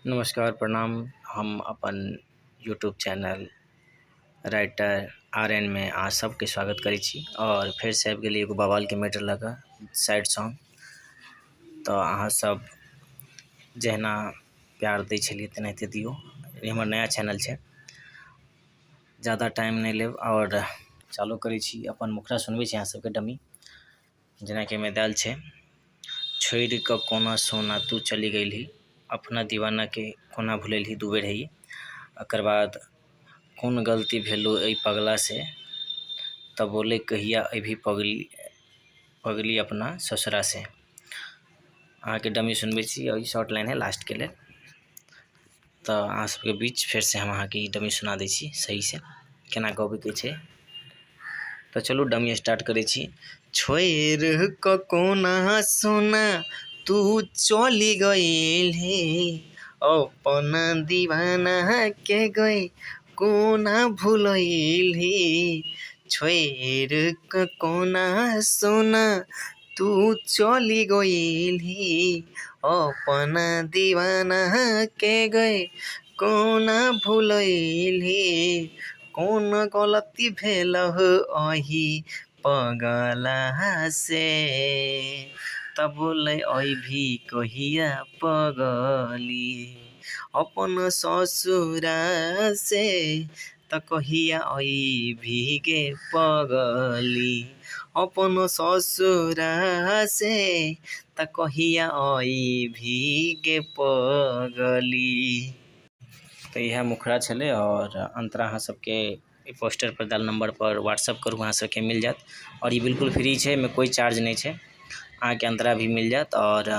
नमस्कार, प्रणाम। हम अपन यूट्यूब चैनल राइटर आर.एन. में अहाँ सबके स्वागत करै छी और फेर से आबि गेली एगो बवालके मैटर लऽ कऽ, सैड सॉन्ग। तऽ अहाँ सब जहिना प्यार दै छलियै, तेनाहिते दियौ। ई हमर नया चैनल छै। जादा टाइम नहि लेब आओर चालू करै छी। अपन मुखड़ा सुनबै छी अहाँ सबके डमी, जेनाकि एहिमे देल छै: छोड़ि कऽ कोना सोना तू चलि गेलही, अपना दीवानाके कोना भुलेलही। दू बेर है ई। एकर बाद कोन गलती भेलो एहि पगलासँ, तऽ बोले कहिया अयबही पगली, पगली अपना ससुरासँ। अहाँके डमी सुनबै छी और ई शॉर्ट लाइन है लास्टके लेल। तऽ अहाँ सबके बीच फेरसँ हम अहाँके ई डमी सुना दै छी, सहीसँ केना गबैके छै। तऽ चलू, डमी स्टार्ट करै छी। छोड़ि कऽ कोना सोना तू चली गइलही, अपना दीवाना के गई कोना भुलैलही। छोड़ि कऽ कोना सोना तू चली गइलही, अपना दीवाना के गई कोना भुलैलही। कोन गलती भेल अही पगला से, त बोले अइभी कहिया पगली अपन ससुरा से, त कहिया अइभी गे पगली अपन ससुरा से, त कहिया अइभी गे पगली। तऽ इएह मुखड़ा छलै आओर अंतरा अहाँ सबके ई पोस्टर पर देल नंबर पर व्हाट्सअप करू, अहाँ सबके मिल जायत। आओर ई बिल्कुल फ्री छै, एहिमे कोइ चार्ज नहि छै। अहाँके अंतरा भी मिल जायत। आओर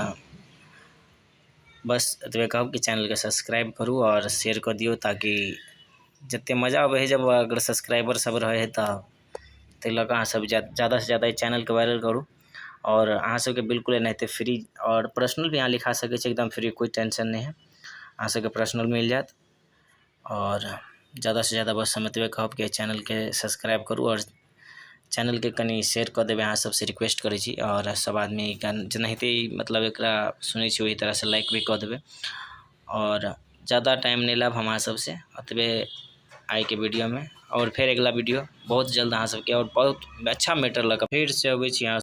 बस एतबे कहब कि चैनलके सब्सक्राइब करू आओर शेयर कऽ दियौ, ताकि जते मजा अबै है जब अगर सब्सक्राइबर सब रहै है। तऽ ताहि लऽ कऽ अहाँ सब ज्यादासँ ज्यादा एहि चैनलके वायरल करू। आओर अहाँ सबके बिल्कुल एनाहिते फ्री आओर पर्सनल भी अहाँ लिखा सकै छी, एकदम फ्री, कोइ टेंशन नहि है। अहाँ सबके पर्सनल मिल जायत। आओर ज्यादासँ ज्यादा बस हम एतबे कहब कि एहि चैनलके सब्सक्राइब करू आओर चैनलके कनि शेयर कऽ देबै, अहाँ सबसँ रिक्वेस्ट करै छी। आओर सब आदमी जेनाहिते मतलब एकरा सुनै छी, ओहि तरहसँ लाइक भी कऽ देबै। आओर ज्यादा टाइम नहि लेब हम अहाँ सबसँ, एतबे आइके वीडियोमे। आओर फेर अगिला वीडियो बहुत जल्द अहाँ सबके आओर बहुत अच्छा मैटर लऽ कऽ फेरसँ अबै छी अहाँ।